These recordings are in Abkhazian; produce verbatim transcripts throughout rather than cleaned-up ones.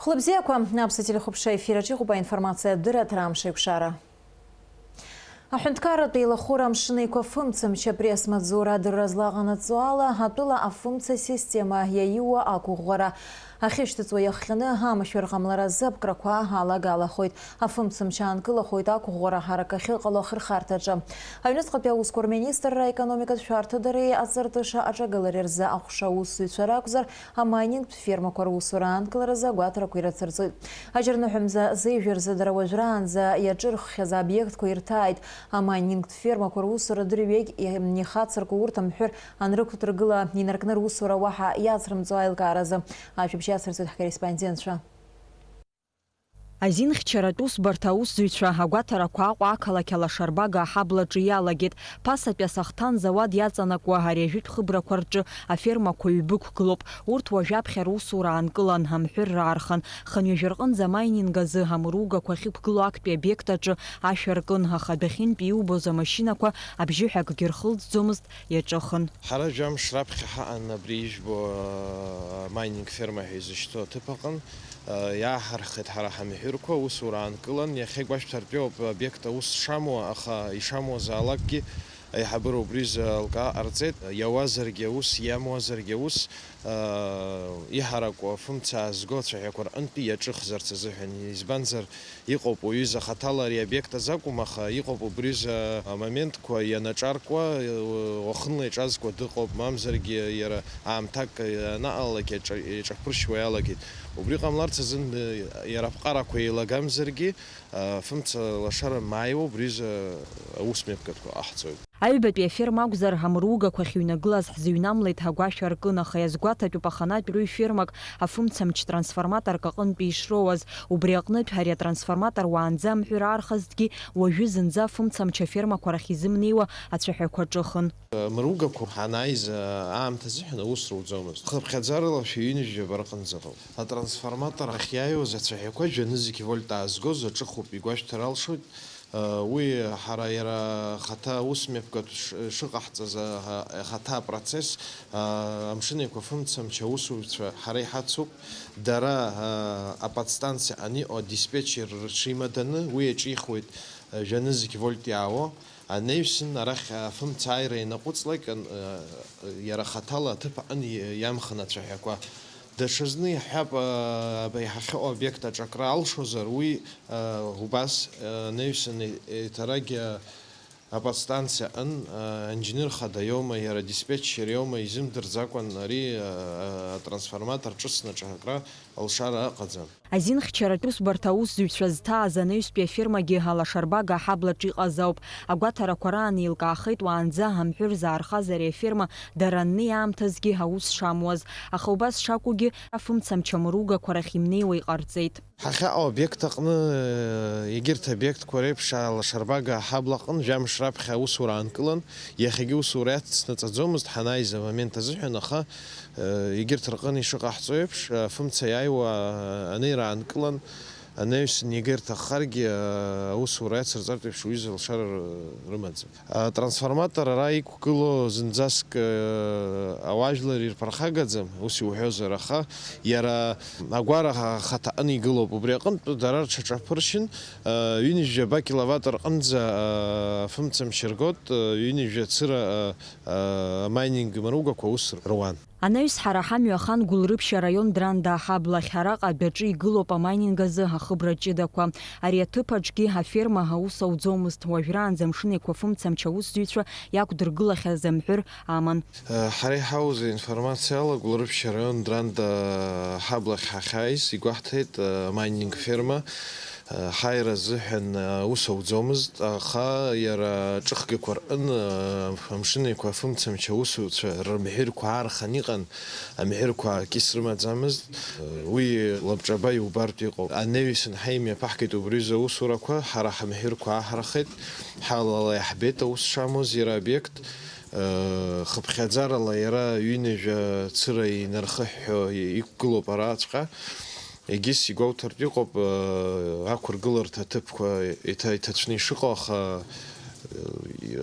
Хәлыбзиақәа, аԥсуа телехәаԥшра ефираҿ иҟоуп аинформациа адырраҭара Амш еиқәшара. Аҳәынҭқарратә еилахәыра Амшын Еиқәа фымцамч апресс-маҵзура адырра злаҟанаҵо ала, атәыла афымца система иаиуа ақәыӷәӷәара ахьышьҭыҵуа иахҟьаны амашәыр ҟамларазы аԥкрақәа алагалахоит. Афымцамч аанкылахоит ақәыӷәӷәара ҳарак ахьыҟало ахырхарҭаҿы. Аҩныҵҟатәи аусқәа рминистрра, аекономикатә шәарҭадареи аҵарҭыша аҿагылареи рзы аҟәша аусзуҩцәа ракәзар, амайнингтә фермақәа русура аанкыларазы агәаҭарақәа ирацырҵоит. Аџьарныҳәа мза зеижә рзы дара уажәраанӡа иаҿырххьаз аобиектқәа ирҭааит. Амайнингтә фермақәа русура дырҩегь ихацырку урҭ амҳәыр анрықәдыргыла инаркны русура уаҳа иацрымҵо аилкааразы. Ажәабжь иацырҵоит ҳкорреспондентцәа. Азинхьчаратә усбарҭа аусзуҩцәа агәаҭарақәа Аҟәа ақалақь алашарбага аҳаблаҿы иалагеит. Ԥасатәи асахҭан зауад иаҵанакуа ари ажәытә хыбрақәа рҿы афермақәа ҩбы ықәгылоуп. Урҭ уажәаԥхьа русура аанкылан, амҳәыр раархан. Хынҩажәа рҟынӡа амайнинг азы амыругақәа ахьықәгылоу актәи обиект аҿы ашә аркын, аха адәахьынтәи иубоз амашьынақәа абжьы ҳәа акгьы рхылҵӡомызт, иаҿыхын. Ҳара жәамш раԥхьа ҳаҟан абри ижәбо, а, майнинг ферма ҳәа изышьҭоу аҭыԥ аҟын. Иааҳарххеит ҳара ҳамҳәырқәа, аусура аанкылан, иахьа игәашәҭартәиоуп обиект аус шамуа, аха ишамуазаалакгьы аиҳабыра убри изы алкаа ҟарҵеит, иауазаргьы аус, иамуазаргьы аус, иҳараку афымца аазго ацәаҳәақәа рҟынтәи иаҿыхзарц азыҳәан, избанзар, иҟоуп уаҩыза хаҭала ари обиект азакәым, аха иҟоуп убри изы амоментқәа ианаҿаркуа, уахынла иҿазкуа дыҟоуп, мамзаргьы иара аамҭак анаҟалалак иаҿа-, иаҿаԥыршьуа иалагеит. Убри ҟамларц азын, иара аԥҟарақәа еилагамзаргьы, афымца лашара мааиуа убри изы аусмҩаԥгатәқәа ҟаҳҵоит. Аҩбатәи аферма акәзар, амругақәа ахьыҩнагылаз ҳзыҩнамлеит ҳәа агәашә аркын, аха иазгәаҭатәуп аханатә рыҩ фермак афымцамч трансформаторк аҟынтәи ишроуаз. Убри аҟнытә ари атрансформатор уаанӡа амҳәыр аархазҭгьы, уажәы зынӡа афымцамч афермақәа рахь изымнеиуа ацәаҳәақәа ҿыхын. Амругақәа ҳанааиз аамҭа азыҳәан аус руӡомызт. Хыԥхьаӡарала шәи ҩынҩажәаба рҟынӡа ыҟоуп. Атрансформатор ахьиааиуаз ацәаҳәақәа жәанызқь вольт аазгоз аҿыхуп, игәашәҭар алшоит. Уи ҳара иара ахаҭа аусмҩаԥгатә ш-, шыҟаҳҵаз, а, ахаҭа апроцесс, а, Амшын Еиқәа фымцамч аусзуҩцәа ҳара иҳацуп. Дара, а, аподстанциа аниҟоу адиспетчер рҽимаданы уи иаҿихуеит, а, жәанызқь вольт иаауа. Анаҩсан арахь афымца ааира ианаҟәыҵлак, ан-, а, иара хаҭала аҭыԥ аҟны и-, иамхын ацәаҳәақәа. Даҽазны иаҳҳәап, а, аб-, иҳахьыҟоу обиект аҿы акра алшозар, уи, а, убас, а, анаҩсан е-, еиҭарагь, а, аподстанциа аҟын, а, аинженер хада иоума, иара адиспетчер иоума, изымдырӡакәан ари, а, а, атрансформатор ҿыцны аҿакра алшара ыҟаӡам. Азинхьчаратә усбарҭа аусзуҩцәа зҭааз анаҩстәи афермагьы алашарбага аҳаблаҿ иҟаз ауп. Агәаҭарақәа раан еилкаахеит уаанӡа амҳәыр заархаз ари аферма дара аннеи аамҭазгьы аус шамуаз. Аха убас шакәугьы, афымцамч амругақәа рахь имнеиуа иҟарҵеит. Ҳахьаҟоу обиект аҟны, егьырҭ обиектқәа реиԥш, алашарбага аҳабла аҟын жәамш раԥхьа аусура аанкылан, иахьагьы усура иацнаҵаӡомызт ҳанааиз амомент азыҳәан, аха, егьырҭ рҟын ишыҟаҳҵо еиԥш, афымца иааиуа анеира аанкылан, анаҩсан иага ирҭаххаргьы, аусура иацырҵартә еиԥш уҩыза лшара рымаӡам. Атрансформатор ара иқәгылоу зынӡаск, э, ауаажәлар ирԥырхагаӡам, ус иуҳәозар, аха иара агәара ха-, хаҭаҟны игылоуп. Убри аҟынтә дара рҽаҿаԥыршьын, э, ҩынҩажәаба киловатт рҟынӡа, э, афымцамч ргоит, э, ҩынҩажәа цыра, э, э, амайнинг мругақәа аус руан. Анаҩс ҳара ҳамҩа ахан Гәылрыԥшь араион Дранда аҳаблахь, араҟа адәаҿы игылоуп амайнинг азы ахыбра ҷыдақәа. Ари аҭыԥ аҿгьы аферма аус ауӡомызт, уажәраанӡа Амшын Еиқәа фымцамч аусзуҩцәа иақәдыргылахьаз амҳәыр аман. Ҳара иҳауз аинформациала, Гәылрыԥшь араион Дранда аҳаблахь ҳахьааиз игәаҳҭеит амайнинг ферма. Ҳаира азыҳәан аус ауӡомызт, аха иара аҿыхгақәа рҟын, Амшын Еиқәа афымцамч аусуцәа рымҳәырқәа аархан иҟан, амҳәырқәа акис рымаӡамызт. Уи лабҿаба иубартә иҟоуп. Анаҩсан ҳаимҩаԥаҳгеит убри рзы аусурақәа, ҳара ҳамҳәырқәа ааҳархеит, ҳалала иаҳбеит аус шамоз иара обиект. Хыԥхьаӡарала иара ҩынҩажәа цыра инархыҳәҳәо иқәгылоуп араҵәҟьа. Егьыс игәоуҭартә иҟоуп, ақәыргыларҭа аҭыԥқәа иҭа-, иҭацәны ишыҟоу, аха,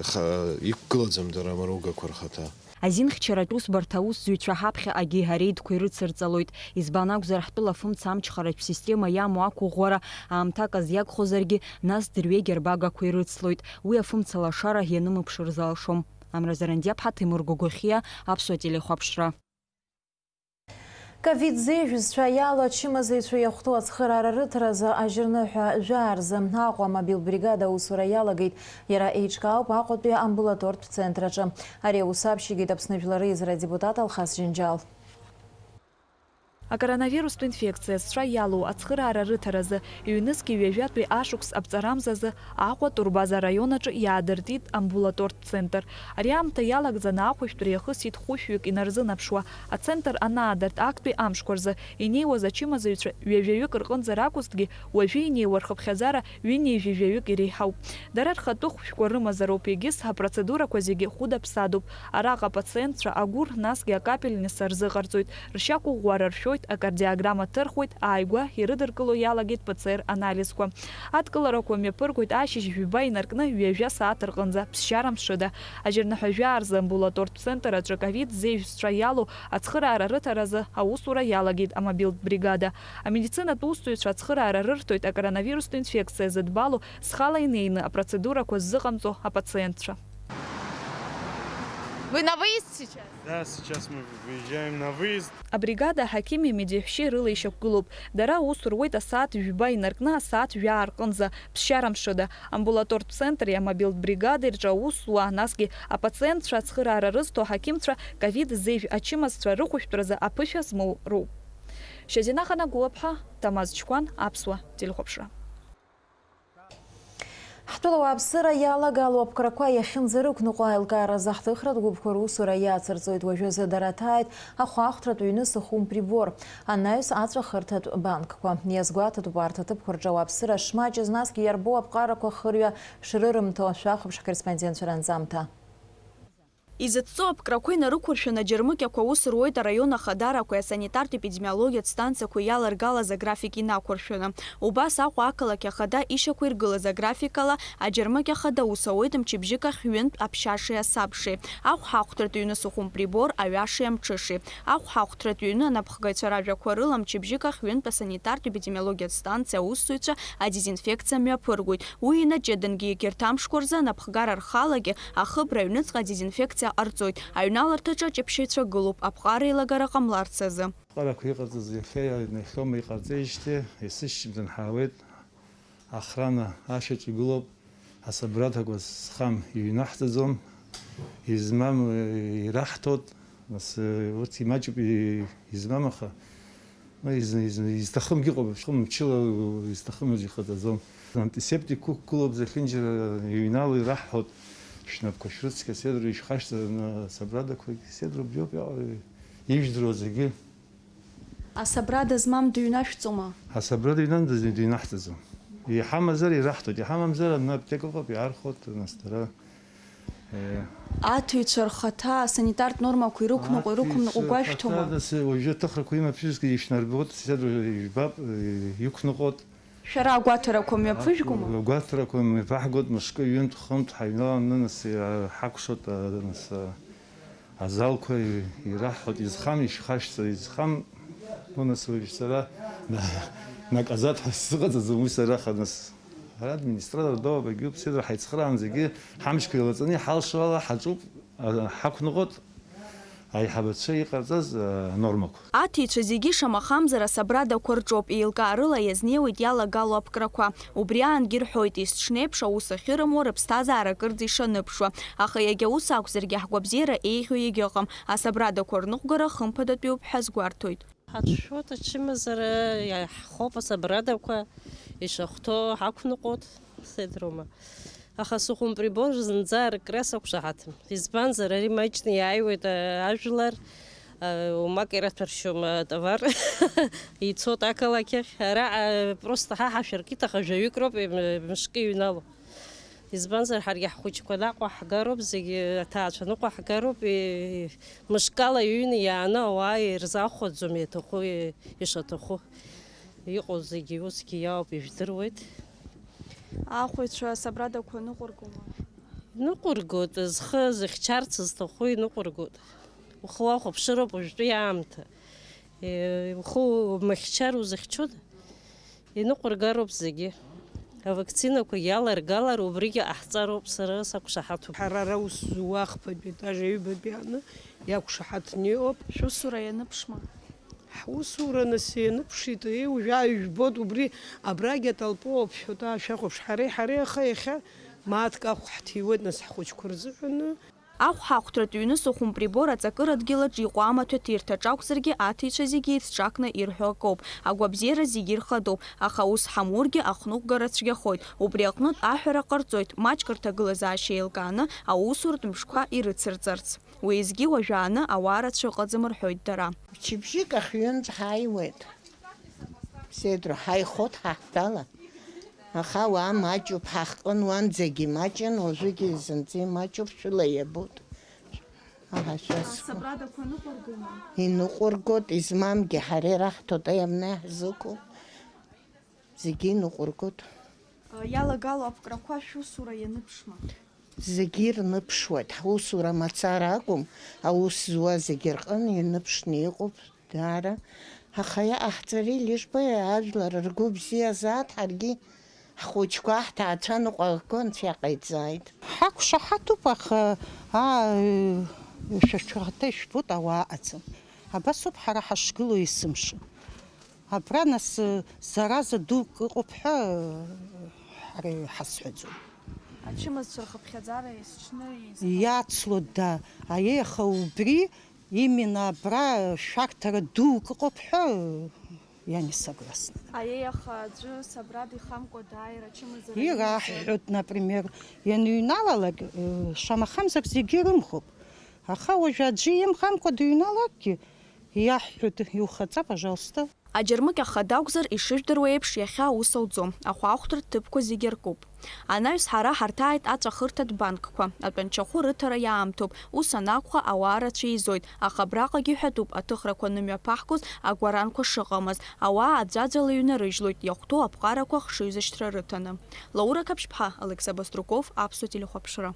аха иқәгылаӡам дара амаругақәа рхаҭа. Азинхьчаратә усбарҭа аусзуҩцәа ҳаԥхьаҟагьы ареидқәа ирыцырҵалоит. Избан акәзар, ҳтәыла афымца амчхаратә система иамоу ақәыӷәӷәара аамҭак азиагхозаргьы, нас дырҩегьых рбагақәа ирыцлоит. Уи афымца лашара ианымԥшыр залшом. Амра Зарандиаԥҳа, Ҭемыр Гогохиа, Аԥсуа телехәаԥшра. Ковид зеижә зцәа иалоу ачымазаҩцәа иахәҭоу ацхыраара рыҭаразы ажьырныҳәа жәаа рзы Аҟәа амобилтә бригада аусура иалагеит. Иара еиҿкаауп Аҟәатәи амбулаторттә центр аҿы. Ари аус аԥшьигеит Аԥсны Жәлар Реизара адепутат Алхас Џьынџьал. Акоронавирустә инфекциа зцәа иалоу ацхыраара рыҭаразы ҩнызқьи ҩажәатәи ашықәс аԥҵарамзазы Аҟәа Турбаза араион аҿы иаадыртит амбулаторттә центр. Ари аамҭа иалагӡаны ахәышәтәра иахысит хәышәҩык инарзынаԥшуа. Ацентр анаадырт актәи амшқәа рзы инеиуаз ачымазаҩцәа ҩажәаҩык рҟынӡа ракәызҭгьы, уажәы инеиуа рхыԥхьаӡара ҩынҩажәи жәаҩык иреиҳауп. Дара рхатәы хәшәқәа рымазароуп, егьыс апроцедурақәа зегьы хәыда-ԥсадоуп. Араҟа апациентцәа агәыр, насгьы акапельница рзыҟарҵоит, ршьақәыӷәӷәара ршәоит, акардиограмма ҭырхуеит, ааигәа ирыдыркыло иалагеит П Ц Р анализқәа. Адкыларақәа мҩаԥыргоит ашьыжь жәба инаркны ҩажәа сааҭ рҟынӡа, ԥсшьара мшыда. Ажьырныҳәа жәаа рзы амбулаторттә центр аҿы ковид зеижә зцәа иалоу ацхыраара рыҭаразы аусура иалагеит амобилтә бригада. Амедицинатә усзуҩцәа ацхыраара рырҭоит акоронавирустә инфекциа зыдбало зхала инеины апроцедурақәа ззыҟамҵо апациентцәа. Вы на выезд сейчас? Да, сейчас мы выезжаем на выезд. Абригада аҳақьыми амедеҳәшьеи рыла ишьақәгылоуп. Дара аус руеит асааҭ жәба инаркны асааҭ жәаа рҟынӡа, ԥсшьара мшыда. Амбулаторттә центри амобилтә бригадеи рҿы аус зуа, насгьы апациентцәа ацхыраара рызҭо аҳақьымцәа ковид зеижә ачымазцәа рыхәышәтәразы аԥышәа змоу роуп. Шьазина Ханагәлаԥҳа, Ҭамаз Чқәан, Аԥсуа телехәаԥшра. Ҳтәыла ауааԥсыра иалагало аԥкрақәа иахьынӡарықәныҟәо аилкааразы ҳҭыхратә гәыԥқәа русура иацырҵоит. Уажәазы дара ҭааит ахәаахәҭратә ҩны Сухум Прибор, анаҩс аҵәахырҭатә банкқәа. Иазгәаҭатәуп арҭ аҭыԥқәа рҿы ауааԥсыра шмаҷыз, насгьы иарбоу аԥҟарақәа хырҩа шрырымҭо. Шәахәаԥш ҳкорреспондентцәа ранҵамҭа. Изыцҵо аԥкрақәа инарықәыршәаны аџьармыкьақәа аус руеит араион ахадарақәеи асанитартә-епидемиологиатә станциақәеи иаларгалаз аграфик инақәыршәаны. Убас Аҟәа ақалақь ахада ишьақәиргылаз аграфик ала аџьармыкьа хада аус ауеит мчыбжьык ахь ҩынтә аԥшьашеи асабшеи. Ахәҳахәҭратә ҩны Сухум Прибор аҩашеи амҽышеи. Ахәҳахәҭратә ҩны анапхгаҩцәа ражәақәа рыла мчыбжьык ахь ҩынтә асанитартә-епидемиологиатә станциа аусзуҩцәа адезинфекциа мҩаԥыргоит. Уи инаҷыдангьы егьырҭ амшқәа рзы анапхгара рхалагьы ахыбра аҩныҵҟа адезинфекциа ҟарҵоит. Аҩналарҭаҿы аҷаԥшьаҩцәа гылоуп, аԥҟара еилагара ҟамларц азы. Аԥҟарақәа иҟарҵаз иахьа инахьхьоума иҟарҵеижьҭеи, есышьҭыбжьон ҳаауеит. Охрана ашьаҿ игылоуп, асабрадақәа зхам иҩнаҳҵаӡом, измам, э, ираҳҭоит, нас, э, урҭ имаҷуп, и-, измам, аха, ну, из-, из-, изҭахымгьы ыҟоуп, шәхы мчыла изҭахым аӡә ихаҵаӡом. Антисептик ықәгылоуп, зехьынџьара иҩнало ираҳҳәоит, шәнапқәа шәрыцқьа, седруа ишәхашҭра, асабрадақәагь седруа бжьоуп, иа-, ижәдыруа зегьы. Асабрада змам дыҩнашәҵома? Асабрада иҩнан дыз-, дыҩнаҳҵаӡом. Иҳамазар ираҳҭоит, иҳамамзар анаптека ыҟоуп, иаархәоит, нас дара, э. Аҭаҩцәа рхаҭа асанитартә нормақәа ирықәныҟәо, ирықәныҟәо Аҭаҩцәа гәашәҭома? Рхаҭа, нас, уажәы аҭыхрақәа имаԥшызгьы ишәнарбоит, седра ижәбап, э, иқәныҟәоит. Шәара агәаҭарақәа мҩаԥыжәгома? Агәаҭарақәа мҩаԥаҳгоит, мышкы, ҩынтә, хынтә ҳаҩналаны, нас, э, ҳакәшоит, э, нас, э, Азалқәа ираҳҳәоит, изхам ишьхашҭра, изхам, ну, нас уажә сара на-, наказать ҳәа сзыҟаҵаӡом, уи сара аха, нас, ара администратор доуп, егьуп, седра ҳаицхраанӡагьы ҳамчқәа еилаҵаны иҳалшо ала ҳаҿуп, а, ҳақәныҟәоит аиҳабацәа иҟарҵаз, а, анормақәа. Аҭаҩцәа зегьы шамахамзар асабрадақәа рҿоуп, еилкаарыла иазнеиуеит иалагало аԥкрақәа. Убри аангьы рҳәоит, есҽнеиԥш аус ахьырымуа рыԥсҭазаара акырӡа ишаныԥшуа. Аха иагьа ус акәзаргьы, ҳгәабзиара еиӷьу егьыҟам, асабрадақәа рныҟәгара хымԥадатәиуп ҳәа азгәарҭоит. Ҳацәшәоит ачымазара, иаҳхоуп асабрадақәа, ишахәҭоу ҳақәныҟәоит, седроума. Аха Сухум Прибор зынӡа аркра сақәшаҳаҭым. Избанзар, ари маҷны иааиуеит, а, ажәлар, а, умак ираҭәаршьом атовар, ицоит ақалақь ахь. Араҟа, а, просто ҳа ҳашәаркит, аха жәаҩык роуп, м-, мышкы иҩнало. Избанзар, ҳаргьы ҳхәыҷқәа наҟ ҳгароуп, зегьы аҭаацәа ныҟәа ҳгароуп, и-, мышкала иҩны иааны ауаа ирзахәаӡом, иаҭаху, и-, ишаҭаху. Иҟоу зегьы усгьы иаауп, ижәдыруеит. Ахәаҩцәа асабрадақәа ныҟәыргома? Иныҟәыргоит, зхы зыхьчарц зҭаху иныҟәыргоит. Ухы уахәаԥшыроуп уажәтәи аамҭа. Е, ухы умыхьчар узыхьчода? Иныҟәыргароуп зегьы. Авакцинақәа иаларгалар, убригьы ҟаҳҵароуп, сара сақәшаҳаҭуп. Ҳара ара аус зуа ахԥатәи етаж аҩбатәи аҟны иақәшаҳаҭны иҟоуп. Шәусура ианыԥшма? Ҳусура нас ианыԥшит, еи, уажәы ижәбоит, убри абрагь атолпа ауп, шәҳәоит, аа, шәахәаԥш, ҳареи ҳареи аха иахьа мааҭк ахә ҳҭиуеит, нас ҳхәыҷқәа рзыҳәаны. Ахә ҳахәҭратә ҩны Сухумприбор аҵакыра дгьылаҿ иҟоу амаҭәа ҭирҭаҿ акәзаргьы, аҭиҩцәа зегьы еицҿакны ирҳәо акоуп. Агәабзиара зегьы ирхадоуп, аха ус ҳамургьы ахныҟәгара цәгьахоит. Убри аҟнытә аҳәара ҟарҵоит, маҷк рҭагылазаашьа еилкааны аусуратә мшқәа ирыцырҵарц. Уеизгьы уажәааны ауаа рацәа ыҟаӡам рҳәоит дара. Мчыбжьык ахҩынтә ҳааиуеит. Седру ҳаихот ҳаҳҭала. Аха уа маҷуп, ҳахҟын уанӡагьы маҷын, уажәыгьы зынӡа имаҷуп, шәыла иабоит. Аҳа, шәасҳәо. Асабрадақәа ныҟәыргома? Иныҟәыргоит, измамгьы ҳара ираҳҭоит, аиамна иаҳзықәу. Зегьы иныҟәыргоит. Иалагало аԥкрақәа шәусура ианыԥшма? Зегьы ирныԥшуеит. Ҳусура мацара акәым, аус зуа зегьы рҟын иныԥшны иҟоуп, даара. Аха иҟаҳҵари, лишь бы ажәлар ргәы бзиазааит, ҳаргьы ҳхәыҷқәа, ҳҭаацәа ныҟәагақәа Анцәа иҟаиҵааит. Ҳақәшаҳаҭуп, аха, аа, шәа-, шәарҭа ишәбоит, ауаа ыҟаӡам. Абас ауп ҳара ҳашгылоу есымша. Абра нас, зараза дук ыҟоуп ҳәа, ҳара иҳазҳәаӡом. Ачымазцәа рхыԥхьаӡара есҽны еизҳауп. Иацлоит, да. Аиеи, аха убри именно абра шәарҭара дук ыҟоуп ҳәа, я не согласна. Аиеи, аха аӡәы сабрада ихамкәа дааир ачымазара имазар? Ираҳҳәоит, например, ианыҩналалак, э, шамахамзар зегьы ирымхуп. Аха уажәы аӡәы имхамкәа дыҩналакгьы, иаҳҳәоит, иухаҵа, пожалуйста. Аџьармыкьа хада акәзар, ишыжәдыруа еиԥш, иахьа аус ауӡом, ахәаахәҭратә ҭыԥқәа зегьы аркуп. Анаҩс ҳара ҳарҭааит аҵәахырҭатә банкқәа, атәанчахәы рыҭара иаамҭоуп, ус анакәха, ауаа рацәа еизоит, аха абраҟагьы ҳәатәуп аҭыхрақәа анымҩаԥаҳгоз агәаранқәа шыҟамыз, ауаа аӡәаӡәала иҩнарыжьлоит, иахәҭоу аԥҟарақәа хшыҩзышьҭра рыҭаны. Лаура Қаԥшьԥҳа, Алықьса Баструков, Аԥсуа телехәаԥшра.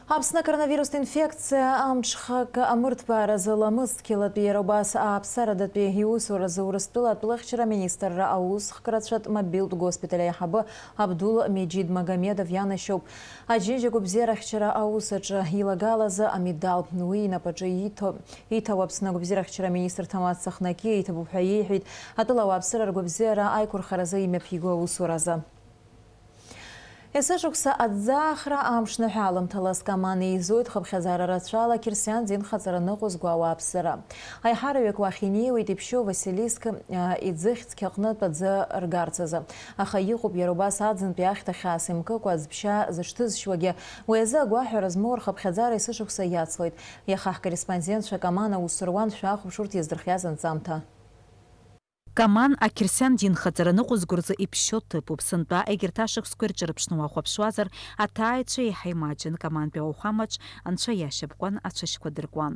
Аԥсны акоронавирустә инфекциа амҽхак амырҭбааразы ламысҭқьалатәи, иара убас ааԥсарадатәи иусуразы Урыстәыла атәылахьчара аминистрра аусхкрацәатә мобилтә госпиталь аиҳабы Абдул Меджид Магомедов ианашьоуп Аџьынџь агәабзиарахьчара аус аҿы илагалазы амедал. Уи инапаҿы иҭо-, иҭауа Аԥсны агәабзиарахьчара аминистр Ҭамаз Цахнаки иҭабуп ҳәа иеиҳәеит атәыла ауааԥсыра ргәабзиара аиқәырхаразы имҩаԥиго аусуразы. Есышықәса аӡӡаахра амшныҳәа аламҭалаз Каман еизоит хыԥхьаӡара рацәала Қьырсиан динхаҵара ныҟәызго ауааԥсыра. Аиҳараҩык уахь инеиуеит иԥшьоу Василиск, а, иӡыхь цқьаҟнытә аӡы ргарц азы. Аха иҟоуп иара убас аӡынтәи ахьҭа хьаас имкыкәа аӡԥшьаа зыҽҭызшьуагьы. Уи азы агәаҳәара змоу рхыԥхьаӡара есышықәса иацлоит. Иаха ҳкорреспондентцәа Каман аус руан, шәахәаԥш урҭ иаздырхиаз анҵамҭа. Каман ақьырсиан динхаҵара ныҟәызго рзы иԥшьоу ҭыԥуп. Сынтәа егьырҭ ашықәсқәа ирҿырԥшны уахәаԥшуазар, аҭааҩцәа еиҳа имаҷын, Камантәи ауахәамаҿ анцәа иашьапкуан, ацәашьқәа дыркуан.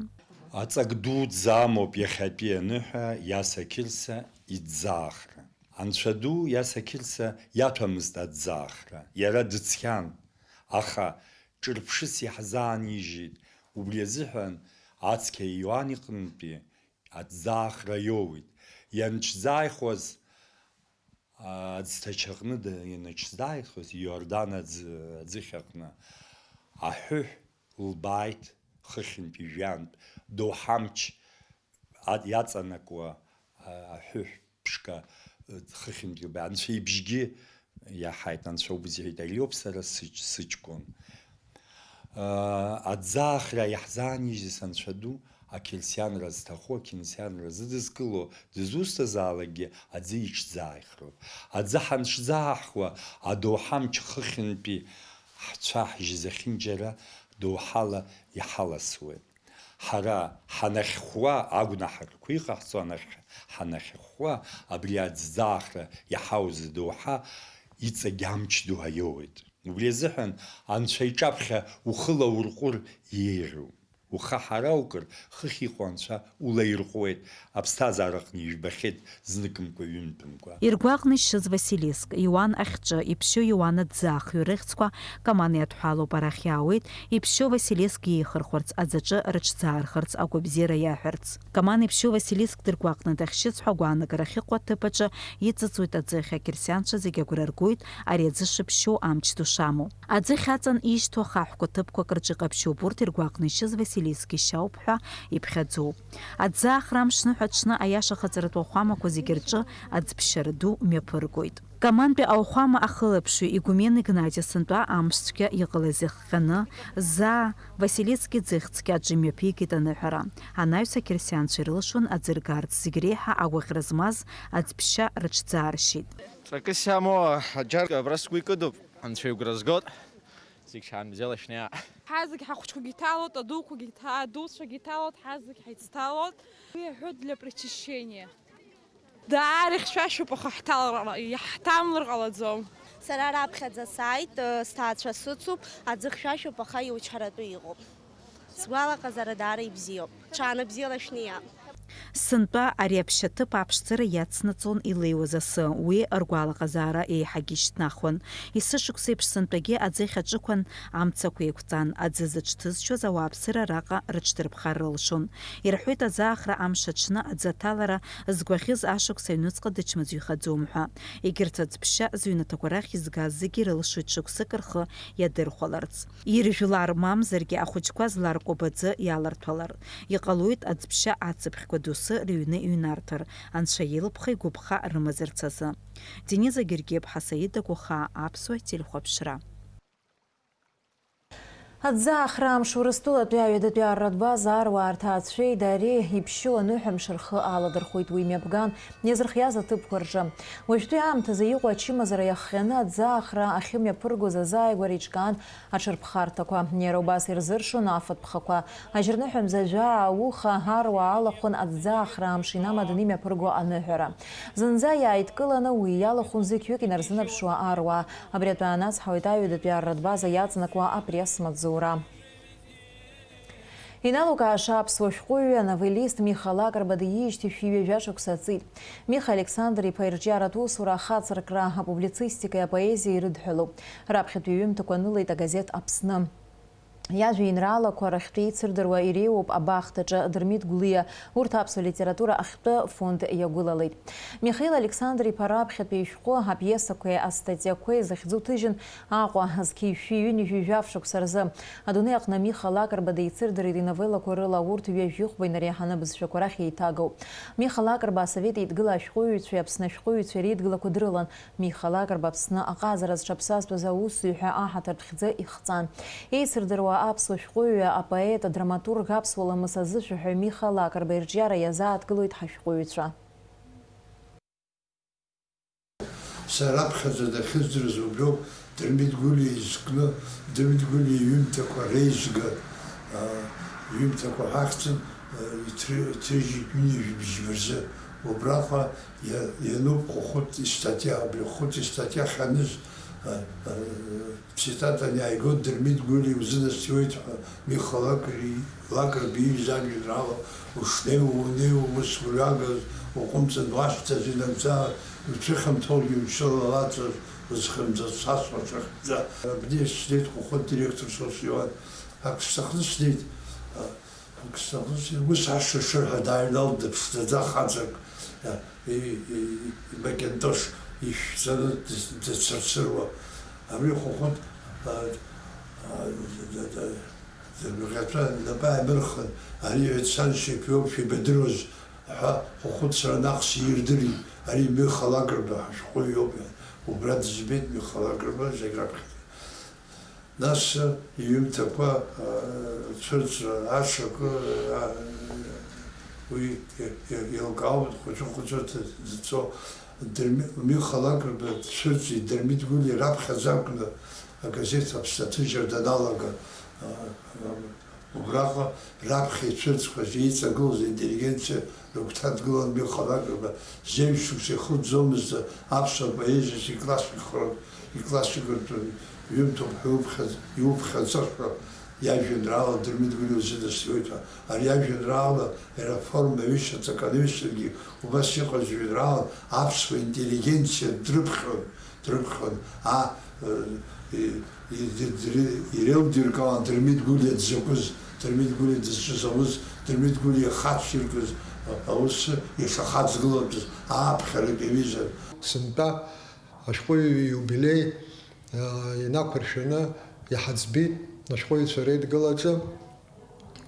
Аҵак дуӡӡа амоуп иахьатәи аныҳәа Иаса Қьырса иӡӡаахра. Анцәа ду Иаса Қьырса иаҭәамызт аӡӡаахра. Иара дыцқьан, аха ҿырԥшыс иаҳзаанижьит. Убри азыҳәан ацқьа Иоан иҟынтәи аӡӡаахра иоуит. Ианҽӡааихуаз, аӡҭачаҟны д-, ианҽӡааихуаз, Иордан аӡ-, аӡыхь аҟны аҳәыҳә лбааит хыхьынтәи жәантә, доуҳа амч а-, иаҵанакуа, а-, аҳәыҳә ԥшқа, э, хыхьынтәи лбааит. Анцәа ибжьгьы иаҳаит, Анцәа убзиа иҳәеит, ари ауп сара сыҷ-, сыҷкәын. Аӡӡаахра иаҳзаанижьыз Анцәа ду, ақьырсианра зҭаху, ақьырсианра зыдызкыло, дызусҭазаалакгьы аӡы иҽӡааихроуп. Аӡы ҳанҽӡааҳхуа, адоуҳа амч хыхьынтәи ҳцәа ҳжьы зехьынџьара доуҳала иҳаласуеит. Ҳара ҳанахьхәуа, агәнаҳарақәа иҟаҳҵо анахь-, ҳанахьхәуа, абри аӡӡаахра иҳауз адоуҳа иҵегь амч ду аиоуеит. Убри азыҳәан Анцәа иҿаԥхьа ухы лаурҟәыр иеиӷьу. Ухаҳара укыр, хыхь иҟоу анцәа улаирҟәуеит, аԥсҭазаараҟны ижәбахьеит зныкымкәа-ҩынтәымкәа. Иргәаҟны ишьыз Василиск, Иуан ахьчы, иԥшьоу Иуан аӡӡаахҩы рыхьӡқәа Каман иадҳәалоуп арахь иаауеит, иԥшьоу Василиск иеихырхәарц, аӡаҿы рыҽӡаархарц, агәабзиара иаҳәарц. Каман иԥшьоу Василиск дыргәаҟны дахьшьыз ҳәа агәаанагара ахьыҟоу аҭыԥ аҿы иҵыҵуеит аӡыхь, ақьырсианцәа зегьы агәра ргоит ари аӡы шыԥшьоу, амч ду шамоу. Аӡыхь аҵан ишьҭоу ахаҳәқәа ҭыԥқәак рҿы иҟаԥшьуп урҭ иргәаҟны ишьыз Василиск ишьауп ҳәа иԥхьаӡоуп. Аӡӡаахра амш ныҳәа аҽны аиаша хаҵаратәы ауахәамақәа зегьы рҿы аӡԥшьара ду мҩаԥыргоит. Камантәи ауахәама ахылаԥшҩы игумен Игнати сынтәа амшцәгьа иҟалаз иахҟьаны, заа, Василиск иӡыхь цқьа аҿы имҩаԥигеит аныҳәара. Анаҩс ақьырсианцәа ирылшон аӡы ргарц, зегь реиҳа агәаӷьра змаз аӡԥшьа рыҽӡааршьеит. Ҵакыс иамоу аџьар абра сгәы икыдуп, анцәа игәра згоит, зегь шаанбзиала шәнеи. Ҳа зегь ҳахәыҷқәагьы иҭалоит, адуқәагьы иҭа-, адуцәагьы иҭалоит, ҳа зегь ҳаицҭалоит. Уи аҳәоит для причащения. Даара ихьшәашәоуп, аха ҳҭалар ҟала-, иаҳҭамлар ҟалаӡом. Сара раԥхьаӡа сааит, сҭаацәа сыцуп, аӡы хьшәашәоуп, аха иучҳаратәы иҟоуп. Сгәалаҟазаара даара ибзиоуп. Ҽаанбзиала шәниа! Сынтәа ари аԥшьаҭыԥ аԥшӡара иацнаҵон илеиуаз асы, уи ргәалаҟазаара еиҳагьы ишьҭнахуан. Есышықәса еиԥш сынтәагьы аӡыхь аҿықәан амцақәа еиқәҵан, аӡы зыҽҭызшьуаз ауааԥсыра араҟа рыҽдырԥхар рылшон. Ирҳәоит, аӡаахра амш аҽны аӡы аҭалара згәаӷьыз ашықәс аҩныҵҟа дычмазаҩхаӡом ҳәа. Егьырҭ аӡԥшьа зыҩнаҭақәа рахь изгаз зегьы ирылшоит шықәсык рхы иадырхәаларц. Иржәлар мамзаргьы ахәыҷқәа зларкәабо аӡы иаларҭәалар. Иҟалоит аӡԥшьа ацыԥхьқәа доусы рыҩны иҩнарҭар, анцәа илыԥха-игәыԥха рымазарц азы. Дениза Гергиаԥҳа, Саида Гәахаа, Аԥсуа телехәаԥшра. Аӡӡаахра амш Урыстәылатәи аҩадатәи арратә база аруаа рҭаацәеи дареи иԥшьоу аныҳәамш рхы аладырхәит уи мҩаԥган иазырхиаз аҭыԥқәа рҿы. Уажәтәи аамҭазы иҟоу ачымазара иахҟьаны аӡӡаахра ахьымҩаԥыргоз азааигәара иҿкаан аҽырԥхарҭақәа. Иара убас ирзыршон афатә ԥхақәа. Ажьырныҳәа мза жәаа ауха аруаа алахәын аӡӡаахра амш инамаданы имҩаԥырго аныҳәара. Зынӡа иааидкыланы уи иалахәын зықьҩык инарзынаԥшуа аруаа. Абри атәы аанацҳауеит аҩадатәи арратә база иаҵанакуа апресс-маҵзура. Иналукааша аԥсуа шәҟәыҩҩы, ановеллист Миха Лакрба диижьҭеи шәи ҩажәа шықәса ҵит. Миха Александр-иԥа ирҿиаратә усура ахацыркра, апублицистикеи апоезиеи ирыдҳәалоуп. Раԥхьатәи иҩымҭақәа анылеит агазеҭ Аԥсны. Иажәеинраалақәа рахьтә еицырдыруа иреиуоуп Абахҭаҿы Дырмит Гәлиа, урҭ аԥсуа литература ахьтәы фонд иагәылалеит. Михаил Александр-иԥа раԥхьатәи ишәҟәы, апиесақәеи астатиақәеи захьӡу ҭыжьын Аҟәа, зқьи шәи ҩынҩажәи жәаф шықәса рзы. Адунеи аҟны Миха Лакрба деицырдырит иновеллақәа рыла, урҭ ҩажәихәба инареиҳаны абызшәақәа рахь еиҭагоуп. Миха Лакрба Асовет Еидгыла ашәҟәыҩҩцәеи Аԥсны ашәҟәыҩҩцәеи реидгылақәа дрылан. Миха Лакрба Аԥсны аҟазара зҽаԥсазтәыз аусзуҩ ҳәа аҳаҭыртә хьӡы ихҵан. Еицырдыруа аԥсуа шәҟәыҩҩы, апоет, адраматург, аԥсуа ламыс азышәаҳәаҩ Миха Лакрба ирҿиара иазааҭгылоит ҳашәҟәыҩҩцәа. Сара раԥхьаӡа дахьыздырыз убриоуп, Дырмит Гәлиа изкны, Дырмит Гәлиа иҩымҭақәа реизга, а, иҩымҭақәа ҳахьӡын, а, иҭры-, иҭрыжьит ҩынҩажәи бжьба рзы. Убраҟа иа-, иануп Хәыхәыт истатиа, абри Хәыхәыт истатиа ахьаныз, а, а, цитатаны иааигон, Дырмит Гәлиа иузынасыжьуеит ҳәа, Миха Лакри-, Лакрба иҩыз ажәеинраала, ушнеиуа, унеиуа, ус уҩагаз, уҟәымҵын уашьҭаз инагӡа, уцәыхьанҭоугьы уччала лаҵаз, узхьымӡаз цасуа ҽахьӡа. Абни снеит Хәыхәыт директор сус иуан, ак сҭахны снеит. Ак сҭахны снеит. Ус ашыршырҳәа дааҩналт дыԥшӡаӡа хаҵак, и-, и-, и-, имакинтош ишәҵаны дыц-, дыцырцыруа. Абри Хәыхәыт, а, а, д-, д-, д-, дыргәырӷьаҵәа инапы ааимырхын, ари ҩаҵәцәа шьоуп шәеибадыруаз ҳәа Хәыхәыт сара наҟ сирдырит, ари Миха Лакрба ҳашәҟәыҩҩы иоуп, иҳәан. Убра дызбеит Миха Лакрба зегь раԥхьаӡа. Нас иҩымҭақәа, а, цәырҵра, ашақы, а, уи и-, и-, еилкаауан, хәыҷы-хәыҷы ҭ-, дцо. Дырми-, Миха Лакрба дцәырҵит, Дырмит Гәлиа раԥхьаӡа акәны агазеҭ Аԥсны аҭыжьра даналага, а, а, убраҟа раԥхьа ицәырҵқәаз, еиҵагылаз аинтеллигенциа рыгәҭа дгылан Миха Лакрба, зеижә шықәса ихылҵӡомызт аԥсуа поезиаҿы иклассикхароуп, иклассикатәым ҩымҭоуп ҳәа иуԥхьаӡ-, иуԥхьаӡошәа, Иажәеинраала Дырмит Гәлиа узыдысҵоит ҳәа, ари иажәеинраала иара форма ҩышьа, ҵаканы ҩышьаргьы убас иҟаз жәеинраалан, аԥсуа интеллигенциа дрыԥхьон, дрыԥхьон, а, э, и-, и-, ди-, дри-, иреилдыркаауан Дырмит Гәлиа дзакәыз, Дырмит Гәлиа дызҿыз аус, Дырмит Гәлиа ихацәиркыз аус, ишахаҵгылатәыз ааԥхьаратә иаҩызан. Сынтәа ашәҟәыҩҩы ииубилеи, а, инақәыршәаны иҳаӡбит ашәҟәыҩҩцәа реидгылаҿы.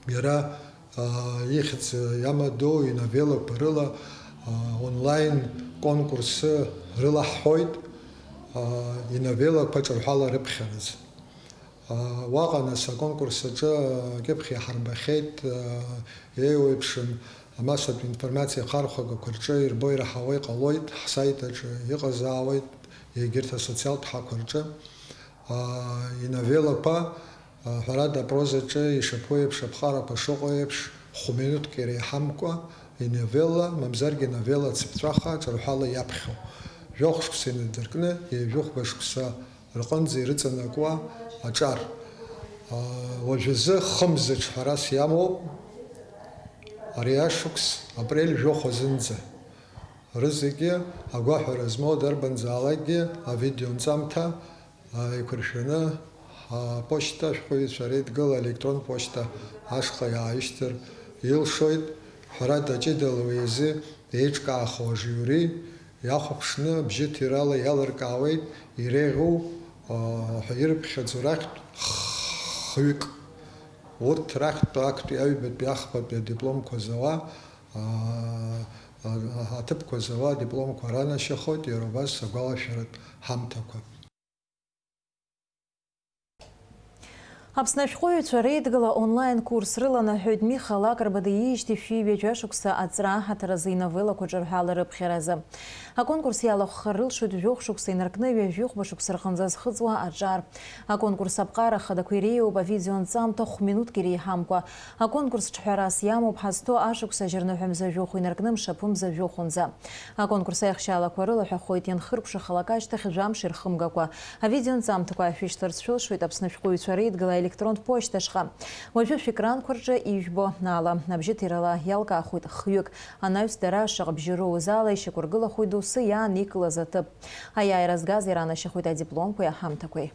Иара, а, ихьӡ иамадоу иновеллақәа рыла, а, онлайн конкурсы рылаҳҳәоит, а, иновеллақәа ҿырҳәала рыԥхьаразы. А, уаҟа, нас, аконкурс аҿы акьыԥхь иаҳарбахьеит, а, еиуеиԥшым амассатә информациа ахархәагақәа рҿы ирбо ираҳауа иҟалоит, ҳсайт аҿы иҟазаауеит, егьырҭ асоциалтә ҳақәа рҿы. А, иновеллақәа, а, ҳәарада, апрозаҿы ишаԥу еиԥш, аԥҟарақәа шыҟоу еиԥш, хә-минуҭк иреиҳамкәа, иновелла, мамзаргьы новелла цыԥҵәаха ҿырҳәала иаԥхьо. Жәохә шықәса инадыркны, ҩажәихәба шықәса рҟынӡа ирыҵанакуа аҿар. А, уажәазы хымзаҿ ҳәарас иамоуп ари ашықәс, апрель жәохә азынӡа. Рызегьы агәаҳәара змоу дарбанзаалакгьы авидеонҵамҭа, а, еиқәыршәаны аԥошьҭа ашәҟәыҩҩцәа реидгыла, електрон ԥошьҭа ашҟа иааишьҭыр илшоит. Ҳәарада, ҷыдала уи азы еиҿкаахо ажиури иахәаԥшны абжьы ҭирала иалыркаауеит иреиӷьу, а, ҳәа ирыԥхьаӡо рахьтә хҩык. Урҭ рахьтә актәи, аҩбатәи, ахԥатәи адипломқәа зауа, а, а, аҭыԥқәа зауа адипломқәа ранашьахоит, иара убас агәалашәаратә ҳамҭақәа. Аԥсны ашәҟәыҩҩцәа реидгыла онлайн-курс рыланаҳәоит Миха Лакрба диижьҭеи шәи ҩажәа шықәса аҵра аҳаҭыр азы иновеллақәа ҿырҳәала рыԥхьаразы. Аконкурс иалахәхар рылшоит жәохә шықәса инаркны ҩажәихәба шықәса рҟынӡа зхыҵуа аҿар. Аконкурс аԥҟара хадақәа иреиуоуп авидеонҵамҭа хә-минуҭк иреиҳамкәа. Аконкурс ҿҳәарас иамоуп ҳазҭо ашықәс ажьырныҳәа мза жәохә инаркны мшаԥы мза жәохәынӡа. Аконкурс аихшьаалақәа рылаҳәахоит ианхыркәшахалак ашьҭахь жәамш ирхымгакәа. Авидеонҵамҭақәа шәышьҭырц шәылшоит Аԥсны ашәҟәыҩҩцәа реидгыла електронтә ԥошьҭа ашҟа. Уажәы шәекранқәа рҿы ижәбо ала, абжьы ҭирала иалкаахоит хҩык. Анаҩс дара шаҟа бжьы роуз ала ишьақәыргылахоит доусы иааникылаз аҭыԥ. Аиааира згаз иранашьахоит адипломқәеи аҳамҭақәеи.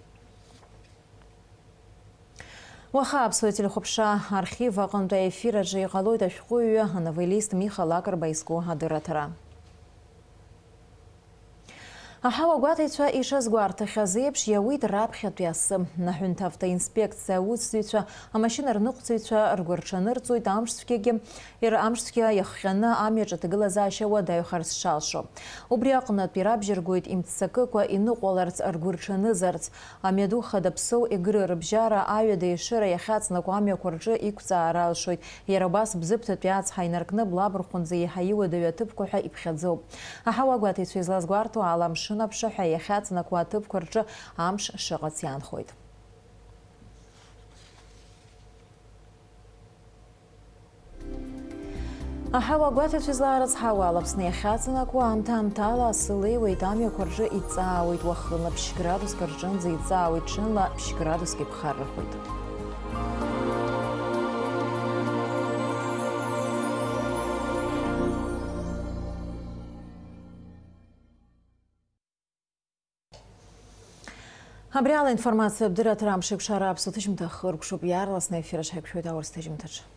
Уаха аԥсуа телехәаԥшра архив аҟынтә аефир аҿы иҟалоит ашәҟәыҩҩы, ановеллист Миха Лакрба изку адырраҭара. Аҳауа гәаҭаҩцәа ишазгәарҭахьаз еиԥш, иауит раԥхьатәи асы. Аҳәынҭавтоинспекциа аусзуҩцәа, амашьына рныҟәцаҩцәа ргәы рҽанырҵоит, амшцәгьагьы, ир-, амшцәгьа иахҟьаны амҩаҿ аҭагылазаашьа уадаҩхарц шалшо. Убри аҟнытә ирабжьаргоит имццакыкәа иныҟәаларц, ргәы рҽанызарц. Амҩаду хада Ԥсоу Егры рыбжьара аҩада Ешыра иахьаҵанакуа амҩақәа рҿы иқәҵаара алшоит. Иара убас Бзыԥҭатәи ацҳа инаркны Блабырхәынӡа еиҳа иуадаҩу аҭыԥқәа ҳәа иԥхьаӡоуп. Аҳауа гәаҭаҩцәа излазгәарҭо ала, амшын аԥшаҳәа иахьаҵанакуа аҭыԥқәа рҿы амш шыҟац иаанхоит. Аҳауа гәаҭаҩцәа излаарыцҳауа ала, Аԥсны иахьаҵанакуа аамҭа-аамҭала асы леиуеит, амҩақәа рҿы иҵаауеит, уахынла ԥшь градуск рҿынӡа иҵаауеит, ҽынла ԥшь градуск иԥхаррахоит. Абри ала информациатә дырраҭара Амшеикәшара аԥсуа ҭыжьымҭа хыркәшоуп, иаарласны аефир аҿы ҳаиқәшәоит аурыс ҭыжьымҭаҿы.